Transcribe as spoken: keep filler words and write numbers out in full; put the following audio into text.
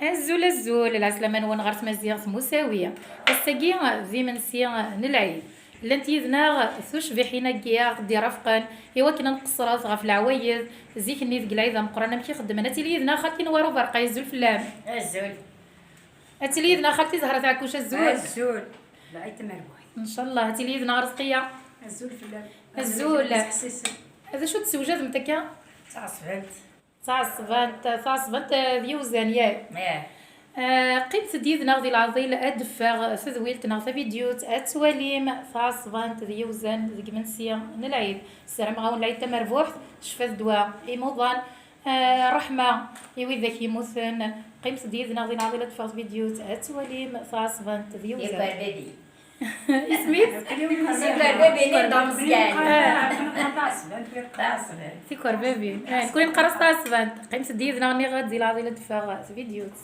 Azul, azul, lɛeslama-nwen ɣer tmaziɣt Musawi. Ass-agi d imensi n lɛid. Llant yid-neɣ tucbiḥin-agi aɣ-d-irafqen i wakken ad nqeṣṣret ɣef leɛwayed zik-nni deg lɛid ameqqran amek i xeddmen. Ad tili yid-neɣ xalti Newwara Uberqay, azul fell-am. Azul. Ad tili yid-neɣ xalti Zehra Tɛekkuc, azul. Azul. Lɛid tamerbuḥt. Ncallah. Ad tili yid-neɣ Rezqiya. Azul fell-am. Azul. Azul. D acu d-tessewjademt akka? Taɛeṣbant. Taɛeṣbant, taɛeṣbant, eh, d yiwzan, yak? Eh, qqimet-d yid-neɣ di leɛḍil, ad d-teffeɣ tedwilt neɣ tavidyut, ad twalim taɛeṣbant d yiwzan deg imensi n lɛid. Ssarameɣ-awen lɛid tamerbuḥt, ccfa d ddwa imuḍan, eh, ṛṛeḥma i widak yemmuten. Qqimet-d yid-neɣ di leɛḍil, ad d-teffeɣ tvidyut, ad twalim taɛeṣbant d yiwzan. Isem-is? Tikerbabin. Eh, nekkni neqqar-as taɛeṣbant. Qqimet-d yid-neɣ, nniɣ-d di leɛḍil ad d-teffeɣ tvidyut.